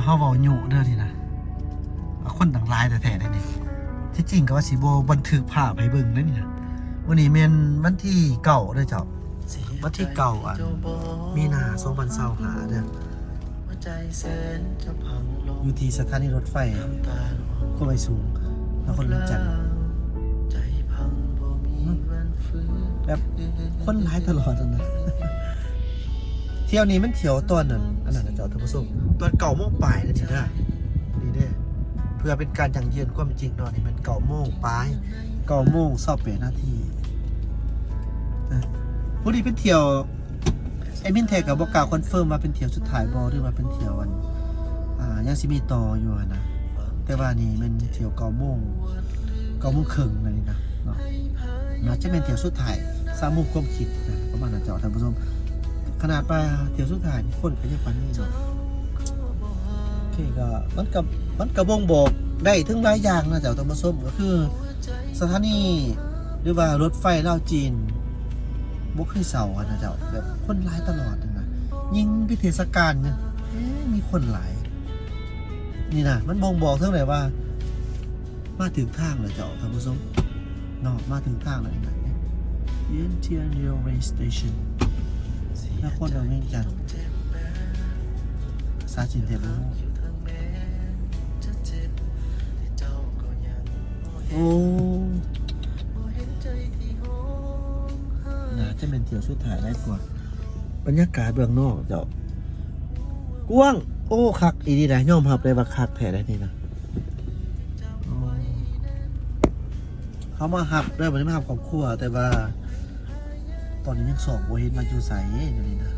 ເຮົາເວົ້າໂຍະເດີນີ້ນະ ວ່າຄົນຕັ້ງຫຼາຍແທ້ໆເດ້ນີ້. ທີ່ຈິງກໍວ່າຊິບໍ່ບັນທຶກພາບໃຫ້ເບິ່ງເດ້ນີ້ນະ. ມື້ນີ້ແມ່ນວັນທີເກົ້າເດີເຈົ້າ, ວັນທີເກົ້າ ອັນ ມີນາ ສອງພັນຊາວຫ້າເດີ. ຢູ່ທີ່ສະຖານີລົດໄຟໂຄກໄມ້ສູງ ນະຄອນຫຼວງວຽງຈັນ. ແບບຄົນຫຼາຍຕະຫຼອດຫັ້ນນະ. ທ່ຽວນີ້ມັນທ່ຽວຕອນນັ້ນ ອັນນັ້ນນະເຈົ້າທ່ານຜູ້ຊົມ, ຕອນເກົ້າໂມງປາຍນີ້ເດີ. ນີ້ເດ້ ເພື່ອເປັນການຢັ້ງຢືນຄວາມຈິງເນາະ, ນີ້ແມ່ນເກົ້າໂມງປາຍ ເກົ້າໂມງຊາວແປດນາທີ. ເອີ ຜູ້ນີ້ເປັນທ່ຽວ ແອດມິນແທ້ກໍບໍ່ກ້າຄອນເຟີມວ່າເປັນທ່ຽວສຸດທ້າຍບໍ່ ຫຼືວ່າເປັນທ່ຽວອັນ ອ່າ ຍັງຊິມີຕໍ່ຢູ່ຫັ້ນນະ. ແຕ່ວ່ານີ້ແມ່ນທ່ຽວເກົ້າໂມງ ເກົ້າໂມງເຄິ່ງແບບນີ້ນະເນາະ, ໜ້າຈະແມ່ນທ່ຽວສຸດທ້າຍ ຕາມມຸມຄວາມຄິດນະ ປະມານນັ້ນເຈົ້າທ່ານຜູ້ຊົມ. ຂະໜາດວ່າທ່ຽວສຸດທ້າຍຄົນກໍຍັງປານນີ້ເນາະ. ໂອເຄ ກໍ ມັນກໍ ມັນກໍບົ່ງບອກໄດ້ເຖິງຫຼາຍຢ່າງນະເຈົ້າທ່ານຜູ້ຊົມ, ກໍຄືສະຖານີ ຫຼືວ່າລົດໄຟລາວຈີນບໍ່ຄືເຊົາຫັ້ນນະເຈົ້າ, ແບບຄົນຫຼາຍຕະຫຼອດຫັ້ນນະ. ຍິ່ງເປັນເທດສະການນີ້ ເອະ ມີຄົນຫຼາຍ. ນີ້ນະ ມັນບົ່ງບອກເຖິງໄດ້ວ່າມາຖືກທາງແລ້ວເຈົ້າທ່ານຜູ້ຊົມເນາະ, ມາຖືກທາງແລ້ວນີ້ນະ. Vientiane Railway Station ນະຄອນຫຼວງວຽງຈັນ ພາສາຈີນແທ້ບໍ່ຮູ້. ໂອ້ ໜ້າຈະແມ່ນທ່ຽວສຸດທ້າຍຫຼາຍກວ່າ. ບັນຍາກາດເບື້ອງນອກເຈົ້າ ກວ້າງ ໂອ້ ຄັກອີ່ຫຼີໃດ໋, ຍອມຮັບໄດ້ວ່າຄັກແທ້ໃດ໋ນີ້ນະ. ໂອ້ ເຮົາມາຮັບເດີ ບັດນີ້ມາຮັບຄອບຄົວ, ແຕ່ວ່າຕອນນີ້ຍັງຊອກບໍ່ເຫັນວ່າຢູ່ໃສເດນີ້ນະ,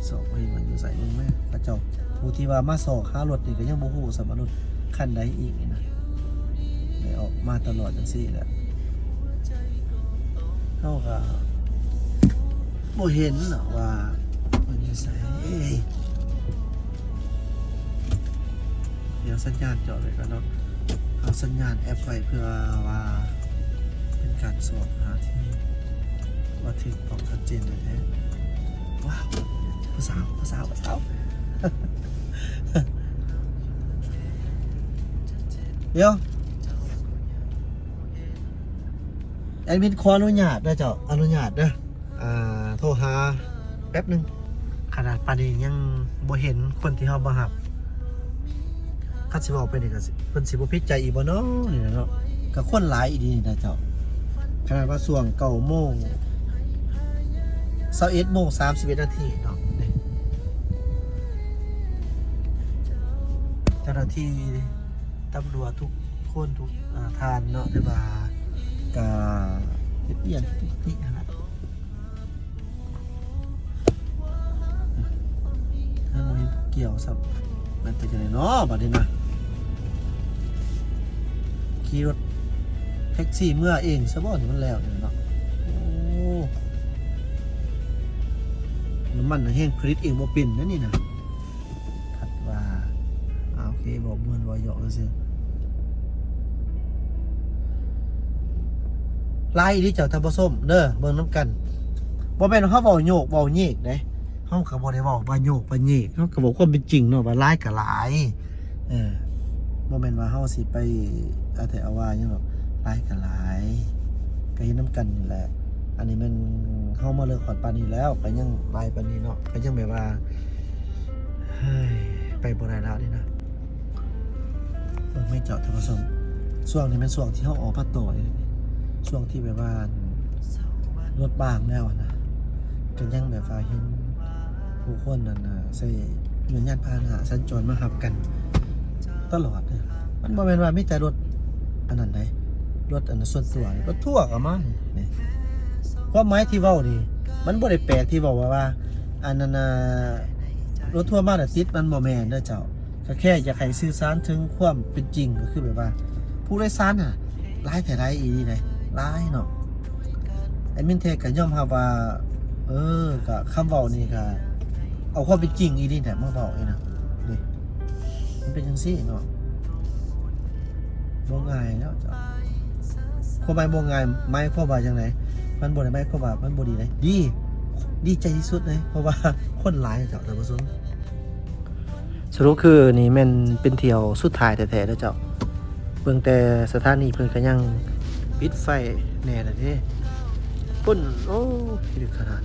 ຊອກບໍ່ເຫັນວ່າຢູ່ໃສ. ເບິ່ງແມ້ ເຂົາເຈົ້າ ຜູ້ທີ່ວ່າມາຊອກຫາລົດນີ້ກໍຍັງບໍ່ຮູ້ຊ້ຳວ່າລົດຄັນໃດອີກນີ້ນະ. ໄດ້ອອກມາຕະຫຼອດຈັ່ງຊີ້ແຫຼະ, ເຮົາກໍບໍ່ເຫັນເນາະວ່າເພິ່ນຢູ່ໃສ. ດຽວສັນຍານຈອດໄວ້ກ່ອນເນາະ, ເອົາສັນຍານແອັບໄວ້ເພື່ອວ່າເປັນການສອກຫາທີ່ວ່າຖືກຕ້ອງຊັດເຈນແທ້ໆ. ວ້າວ ຜູ້ສາວ ຜູ້ສາວ ຜູ້ສາວ. ດຽວ ແອດມິນຂໍອະນຸຍາດເດີເຈົ້າ, ອະນຸຍາດເດີ. ອ່າ ໂທຫາແປັບໜຶ່ງ. ຂະໜາດປານນີ້ຍັງບໍ່ເຫັນຄົນທີ່ເຮົາມາຮັບ, ຄັນຊິເວົ້າໄປນີ້ກໍຊິ ເພິ່ນຊິບໍ່ຜິດໃຈອີກບໍ່ເນາະ ນີ້ນະເນາະ. ກໍຄົນຫຼາຍອີ່ຫຼີນະເຈົ້າ, ຂະໜາດວ່າຊ່ວງເກົ້າໂມງ ຊາວເອັດໂມງສາມສິບເອັດນາທີເນາະ. ນີ້ ເຈົ້າໜ້າທີ່ຕຳຫຼວດທຸກຄົນ ທຸກ ອ່າ ທ່ານເນາະ, ແຕ່ວ່າກໍເຮັດວຽກປົກກະຕິຫັ້ນລະ. ຍັງບໍ່ເຫັນຜູ້ກ່ຽວຊ້ຳ. ແມ່ນແຕ່ຈັ່ງໃດເນາະບັດນີ້ນະ, ຂີ່ລົດແທັກຊີເມືອເອງຊະບໍ່ນີ້ ມັນແລ້ວນີ້ເນາະ. ໂອ້ ນ້ຳມັນແຮງຜະລິດເອງບໍ່ເປັນເດ້ນີ້ນະ. ຄັດວ່າ ອ່າ ໂອເຄ ເວົ້າມ່ວນເວົ້າຢອກຊື່ໆ. ຫຼາຍອີ່ຫຼີເຈົ້າທ່ານຜູ້ຊົມເດີ, ເບິ່ງນຳກັນ. ບໍ່ແມ່ນວ່າເຮົາເວົ້າໂຍກເວົ້າເຍກເດ້, ເຮົາກໍບໍ່ໄດ້ເວົ້າວ່າໂຍກວ່າເຍກ, ເຮົາກໍເວົ້າຄວາມເປັນຈິງເນາະ ວ່າຫຼາຍກໍຫຼາຍ. ເອີ ບໍ່ແມ່ນວ່າເຮົາຊິໄປອາແຖອາວ່າຫຍັງດອກ, ຫຼາຍກໍຫຼາຍ ກໍເຫັນນຳກັນນີ້ແຫຼະ. ອັນນີ້ແມ່ນເຮົາມາເລີກຮອດປານນີ້ແລ້ວ ກໍຍັງຫຼາຍປານນີ້ເນາະ, ກໍຍັງແບບວ່າ ເຮີ້ຍ ໄປບໍ່ໄດ້ແລ້ວນີ້ນະ. ເບິ່ງແມ່ເຈົ້າທ່ານຜູ້ຊົມ, ຊ່ວງນີ້ແມ່ນຊ່ວງທີ່ເຮົາອອກມາຕໍ່ເດ້, ຊ່ວງທີ່ແບບວ່າລົດບາງແລ້ວນະ, ກໍຍັງແບບວ່າເຫັນຜູ້ຄົນນັ້ນນະ ໃຊ້ຍົນຍານພາຫະນະສັນຈອນມາຮັບກັນຕະຫຼອດເດ້. ມັນບໍ່ແມ່ນວ່າມີແຕ່ລົດອັນນັ້ນໃດ, ລົດອັນສ່ວນຕົວ, ລົດທົວກໍມານີ້. ຄວາມໝາຍທີ່ເວົ້ານີ້ ມັນບໍ່ໄດ້ແປກທີ່ເວົ້າວ່າ ວ່າ ອັນນັ້ນນະ ລົດທົວມາແລ້ວຕິດ, ມັນບໍ່ແມ່ນເດີເຈົ້າ. ກໍແຄ່ຢາກໃຫ້ສື່ສານເຖິງຄວາມເປັນຈິງ, ກໍຄືແບບວ່າຜູ້ໂດຍສານນະຫຼາຍແທ້ຫຼາຍອີ່ຫຼີໃດ໋, ຫຼາຍເນາະ. ແອດມິນແທ້ກໍຍອມຮັບວ່າ ເອີ ກໍຄຳເວົ້ານີ້ກໍເອົາຄວາມເປັນຈິງອີ່ຫຼີແຫຼະມາເວົ້ານີ້ນະ. ນີ້ ມັນເປັນຈັ່ງຊີ້ເນາະ, ບໍ່ງ່າຍແລ້ວເຈົ້າ. ຄວາມໝາຍບໍ່ງ່າຍ ໝາຍຄວາມວ່າຈັ່ງໃດ? ມັນບໍ່ໄດ້ໝາຍຄວາມວ່າມັນບໍ່ດີໃດ໋, ດີ ດີໃຈທີ່ສຸດເລີຍ, ເພາະວ່າຄົນຫຼາຍເຈົ້າ ທ່ານຜູ້ຊົມ. ສະຫຼຸບຄືນີ້ແມ່ນເປັນຖ້ຽວສຸດທ້າຍແທ້ໆເດີເຈົ້າ. ເບິ່ງແຕ່ສະຖານີເພິ່ນກໍຍັງປິດໄຟແດ່ລະເດ້. ຄົນ ໂອ້ ດຶກຂະໜາດ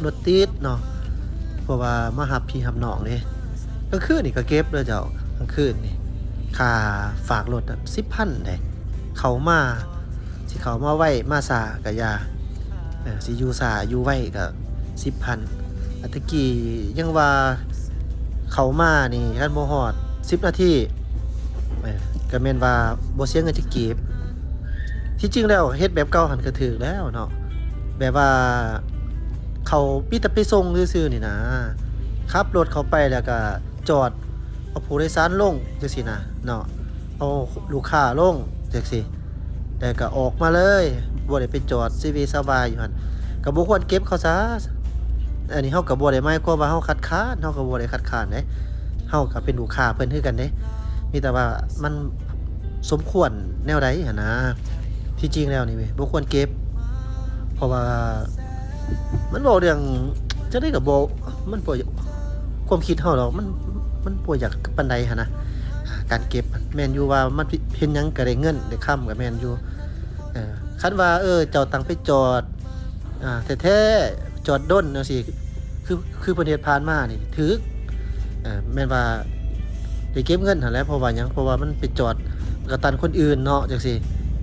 ລົດຕິດເນາະ ເພາະວ່າມາຮັບພີ່ຮັບນ້ອງເດ້. ກາງຄືນນີ້ກໍເກັບເດີເຈົ້າ, ກາງຄືນນີ້ຄ່າຝາກລົດນະ ສິບພັນເດ້. ເຂົ້າມາ ຊິເຂົ້າມາໄວມາຊ້າກໍຢ່າ ເອີ ຊິຢູ່ຊ້າຢູ່ໄວກໍສິບພັນ. ອາ ແຕ່ກີ້ຍັງວ່າເຂົ້າມານີ້ຄັນບໍ່ຮອດສິບນາທີ ເອີ ກໍແມ່ນວ່າບໍ່ເສຍເງິນຈັກກີບ. ທີ່ຈິງແລ້ວເຮັດແບບເກົ່າຫັ້ນກໍຖືກແລ້ວເນາະ, ແບບວ່າເຂົາມີແຕ່ໄປສົ່ງຊື່ໆນີ້ນະ, ຂັບລົດເຂົ້າໄປແລ້ວກໍຈອດ ເອົາຜູ້ໂດຍສານລົງຈັ່ງຊີ້ນະເນາະ, ເອົາລູກຄ້າລົງຈັ່ງຊີ້ ແລ້ວກໍອອກມາເລີຍ, ບໍ່ໄດ້ໄປຈອດເຊເວສະວາຢູ່ຫັ້ນ, ກໍບໍ່ຄວນເກັບເຂົາຊະ. ອັນນີ້ເຮົາກໍບໍ່ໄດ້ໝາຍຄວາມວ່າເຮົາຄັດຄ້ານ, ເຮົາກໍບໍ່ໄດ້ຄັດຄ້ານເດ້, ເຮົາກໍເປັນລູກຄ້າເພິ່ນຄືກັນເດ້, ມີແຕ່ວ່າມັນສົມຄວນແນວໃດຫັ້ນນະ. ທີ່ຈິງແລ້ວນີ້ບໍ່ຄວນເກັບ ເພາະວ່າມັນເວົ້າເລື່ອງຈັ່ງໃດກໍບໍ່ ມັນບໍ່ ຄວາມຄິດເຮົາດອກ ມັນ ມັນບໍ່ຢາກປານໃດຫັ້ນນະ. ການເກັບແມ່ນຢູ່ວ່າມັນເຮັດຫຍັງກໍໄດ້ເງິນໄດ້ຄຳກໍແມ່ນຢູ່. ເອີ ຄັນວ່າ ເອີ ເຈົ້າຕັ້ງໄປຈອດ ອ່າ ແທ້ໆ ຈອດດົນຈັ່ງຊີ້ ຄື ຄືເພິ່ນເຮັດຜ່ານມານີ້ຖືກ ເອີ ແມ່ນວ່າໄດ້ເກັບເງິນຫັ້ນແຫຼະ. ເພາະວ່າຫຍັງ? ເພາະວ່າມັນໄປຈອດກະຕັນຄົນອື່ນເນາະ ຈັ່ງຊີ້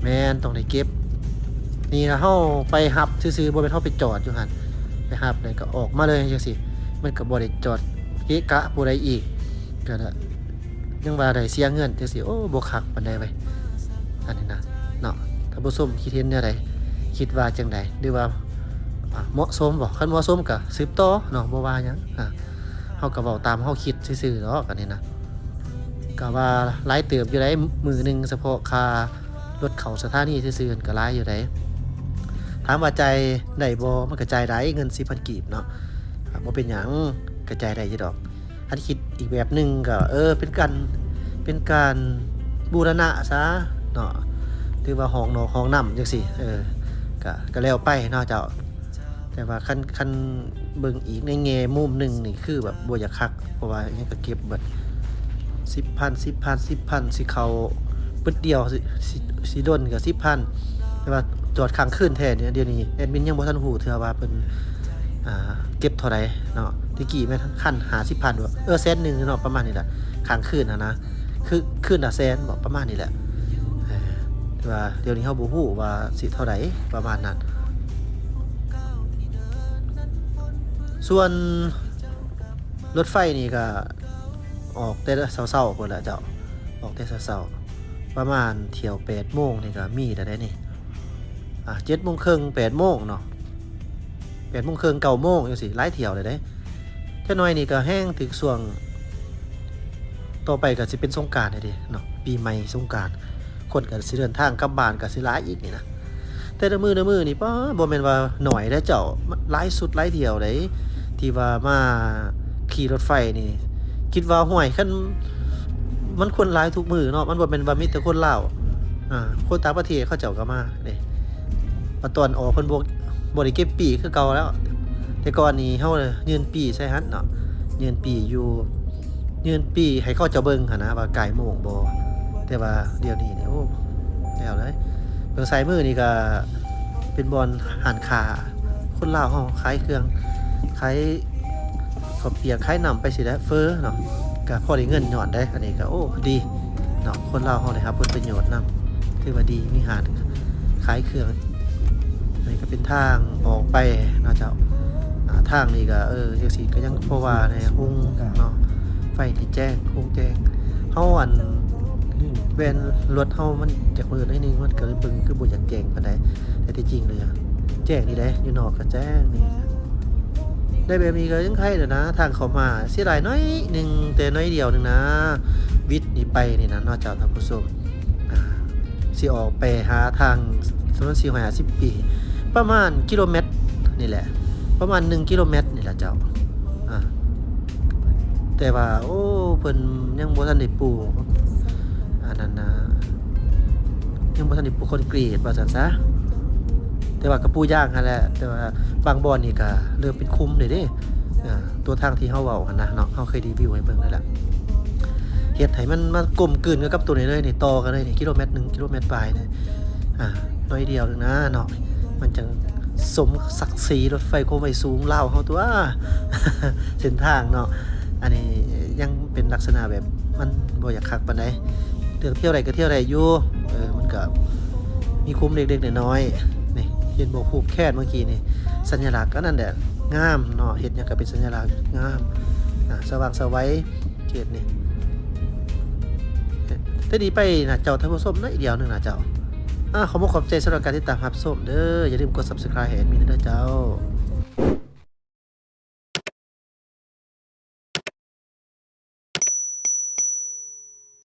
ແມ່ນຕ້ອງໄດ້ເກັບ. ນີ້ລະເຮົາໄປຮັບຊື່ໆ ບໍ່ແມ່ນເຮົາໄປຈອດຢູ່ຫັ້ນ, ໄປຮັບແລ້ວກໍອອກມາເລີຍຈັ່ງຊີ້ ມັນກໍບໍ່ໄດ້ຈອດເກະກະຜູ້ໃດອີກ ກໍ ຍັງວ່າໄດ້ເສຍເງິນຈັ່ງຊີ້ ໂອ້ ບໍ່ຄັກປານໃດເວີຍ ອັນນີ້ນະເນາະ. ທ່ານຜູ້ຊົມຄິດເຫັນແນວໃດ? ຄິດວ່າຈັ່ງໃດ? ຫຼືວ່າ ອ່າ ເໝາະສົມບໍ່? ຄັນເໝາະສົມກໍສືບຕໍ່ເນາະ ບໍ່ວ່າຫຍັງ. ອ່າ ເຮົາກໍເວົ້າຕາມເຮົາຄິດຊື່ໆດອກ ອັນນີ້ນະ. ກໍວ່າຫຼາຍເຕີບຢູ່ໃດ໋ ມື້ໜຶ່ງສະເພາະຄ່າລົດເຂົ້າສະຖານີຊື່ໆ ກໍຫຼາຍຢູ່ໃດ໋. ຖາມວ່າຈ່າຍໄດ້ບໍ່? ມັນກໍຈ່າຍໄດ້ ເງິນສິບພັນກີບເນາະ, ອ່າ ບໍ່ເປັນຫຍັງ ກໍຈ່າຍໄດ້ຢູ່ດອກ. ຄັນຄິດອີກແບບໜຶ່ງກໍ ເອີ ເປັນການ ເປັນການບູລະນະຊະເນາະ ຫຼືວ່າຫ້ອງນອກຫ້ອງນ້ຳຈັ່ງຊີ້ ເອີ ກະ ກະແລ້ວໄປເນາະເຈົ້າ. ແຕ່ວ່າຄັນ ຄັນເບິ່ງອີກໃນແງ່ມຸມໜຶ່ງນີ້ ຄືແບບບໍ່ຢາກຄັກ ເພາະວ່າຫຍັງກໍເກັບເບິດ ສິບພັນ ສິບພັນ ສິບພັນ ຊິເຂົ້າປຶດດຽວ ຊິ ຊິ ຊິດົນກໍສິບພັນ. ແຕ່ວ່າຈອດຄ້າງຄືນແທ້ນີ້ ດຽວນີ້ແອດມິນຍັງບໍ່ທັນຮູ້ເທື່ອວ່າເພິ່ນ ອ່າ ເກັບເທົ່າໃດເນາະ. ແຕ່ກີ້ແມ່ນຄັນຫ້າສິບພັນບໍ່ ເອີ ແສນໜຶ່ງເນາະ ປະມານນີ້ແຫຼະ ຄ້າງຄືນຫັ້ນນະ ຄື ຄືນລະແສນບໍ່ ປະມານນີ້ແຫຼະ. ເອີ ແຕ່ວ່າດຽວນີ້ເຮົາບໍ່ຮູ້ວ່າຊິເທົ່າໃດ ປະມານນັ້ນ. ສ່ວນລົດໄຟນີ້ກໍອອກແຕ່ເຊົ້າໆ ພຸ້ນລະເຈົ້າ, ອອກແຕ່ເຊົ້າໆ ປະມານຖ້ຽວແປດໂມງນີ້ກໍມີແລ້ວເດ້ນີ້. ອ່າ ເຈັດໂມງເຄິ່ງ ແປດໂມງເນາະ, ແປດໂມງເຄິ່ງ ເກົ້າໂມງຈັ່ງຊີ້ ຫຼາຍຖ້ຽວເລີຍເດ້. ຈັກໜ້ອຍນີ້ກໍແຮງຖືກຊ່ວງ ຕໍ່ໄປກໍຊິເປັນສົງການແລ້ວເດ້ເນາະ, ປີໃໝ່ສົງການ ຄົນກໍຊິເດີນທາງກັບບ້ານກໍຊິຫຼາຍອີກນີ້ນະ. ແຕ່ລະມື້ລະມື້ນີ້ ປາ ບໍ່ແມ່ນວ່າໜ້ອຍເດ້ເຈົ້າ, ຫຼາຍຊຸດຫຼາຍຖ້ຽວເດ້ ທີ່ວ່າມາຂີ່ລົດໄຟນີ້. ຄິດວ່າ ຫ້ວຍ ຄັນມັນຄົນຫຼາຍທຸກມື້ເນາະ, ມັນບໍ່ແມ່ນວ່າມີແຕ່ຄົນລາວ ອ່າ ຄົນຕ່າງປະເທດເຂົາເຈົ້າກໍມາເດ້. ວ່າຕອນອອກເພິ່ນບໍ່ ບໍ່ໄດ້ເກັບປີ້ຄືເກົ່າແລ້ວ. ແຕ່ກ່ອນນີ້ເຮົາຍື່ນປີ້ໃສ່ຫັ້ນເນາະ, ຍື່ນປີ້ຢູ່ ຍື່ນປີ້ໃຫ້ເຂົາເຈົ້າເບິ່ງຫັ້ນນະວ່າກາຍໂມງບໍ່. ແຕ່ວ່າດຽວນີ້ນີ້ ໂອ້ ແລ້ວເລີຍ. ເບິ່ງຊ້າຍມືນີ້ກໍເປັນບ່ອນຮ້ານຄ້າ ຄົນລາວເຮົາຂາຍເຄື່ອງ ຂາຍ ເຂົ້າປຽກຂາຍນ້ຳໄປຊີ້ແຫຼະ ເຝີເນາະ, ກໍພໍໄດ້ເງິນຍ້ອນໄດ໋. ອັນນີ້ກໍ ໂອ້ ດີເນາະ, ຄົນລາວເຮົາໄດ້ຮັບຜົນປະໂຫຍດນຳ ຖືວ່າດີ, ມີຮ້ານຂາຍເຄື່ອງ. ອັນນີ້ກໍເປັນທາງອອກໄປເນາະເຈົ້າ. ອ່າ ທາງນີ້ກໍ ເອີ ຈັ່ງຊີ້ກໍຍັງພໍວ່າແດ່, ຮຸ່ງເນາະ, ໄຟນີ້ແຈ້ງ ຮຸ່ງແຈ້ງ. ເຮົາ ອັນ ແວ່ນລົດເຮົາມັນຈະມືດໜ້ອຍໜຶ່ງ, ມັນກໍເລີຍເບິ່ງຄືບໍ່ຢາກແຈ້ງປານໃດ, ແຕ່ທີ່ຈິງເລີຍ ແຈ້ງນີ້ເດ້, ຢູ່ນອກກໍແຈ້ງນີ້. ໄດ້ແບບນີ້ກໍຍັງໄຄແລ້ວນະ, ທາງເຂົ້າມາເສຍດາຍໜ້ອຍໜຶ່ງ, ແຕ່ໜ້ອຍດຽວໜຶ່ງນະ, ວິດນີ້ໄປນີ້ນະເນາະເຈົ້າທ່ານຜູ້ຊົມ. ອ່າ ຊິອອກໄປຫາທາງຖະໜົນສີ່ຮ້ອຍຫ້າສິບປີ ປະມານກິໂລແມັດນີ້ແຫຼະ, ປະມານໜຶ່ງກິໂລແມັດນີ້ແຫຼະເຈົ້າ. ອ່າ ແຕ່ວ່າ ໂອ້ ເພິ່ນຍັງບໍ່ທັນໄດ້ປູ ອັນນັ້ນນະ, ຍັງບໍ່ທັນໄດ້ປູຄອນກຣີດວ່າຊັ້ນຊະ. ແຕ່ວ່າກໍປູຢາງຫັ້ນແຫຼະ, ແຕ່ວ່າບາງບ່ອນນີ້ກໍເລີ່ມເປັນຂຸມແລ້ວເດ້, ອ່າ ຕົວທາງທີ່ເຮົາເວົ້າຫັ້ນນະເນາະ ເຮົາເຄີຍຣີວິວໃຫ້ເບິ່ງແລ້ວລະ ເຮັດໃຫ້ມັນມາກົມກືນກັນກັບຕົວນີ້ເລີຍນີ້ ຕໍ່ກັນເລີຍນີ້ ກິໂລແມັດໜຶ່ງ ກິໂລແມັດປາຍນີ້ ອ່າ ໜ້ອຍດຽວໜຶ່ງນະເນາະ ມັນຈັ່ງສົມສັກສີລົດໄຟຄວາມໄວສູງລາວເຮົາຕົວະ ເສັ້ນທາງເນາະ. ອັນນີ້ຍັງເປັນລັກສະນະແບບມັນບໍ່ຢາກຄັກປານໃດ ເລືອກທ່ຽວໃດກໍທ່ຽວໄດ້ຢູ່ ເອີ ມັນກໍມີຂຸມເລັກໆນ້ອຍໆ ນີ້ ເຫັນບໍ່ ຮູບແຄນເມື່ອກີ້ນີ້ ສັນຍະລັກອັນນັ້ນແຫຼະ ງາມເນາະ ເຮັດຫຍັງກໍເປັນສັນຍະລັກງາມ ອ່າ ສະຫວ່າງສະໄຫວ ເຂດນີ້ ແຕ່ນີ້ໄປນະເຈົ້າ ທ່ານຜູ້ຊົມ ໜ້ອຍດຽວໜຶ່ງນະເຈົ້າ. ອ່າ ຂໍຂອບໃຈສຳລັບການຕິດຕາມຮັບຊົມເດີ ຢ່າລືມກົດ Subscribe ໃຫ້ແອດມິນເດີເຈົ້າ.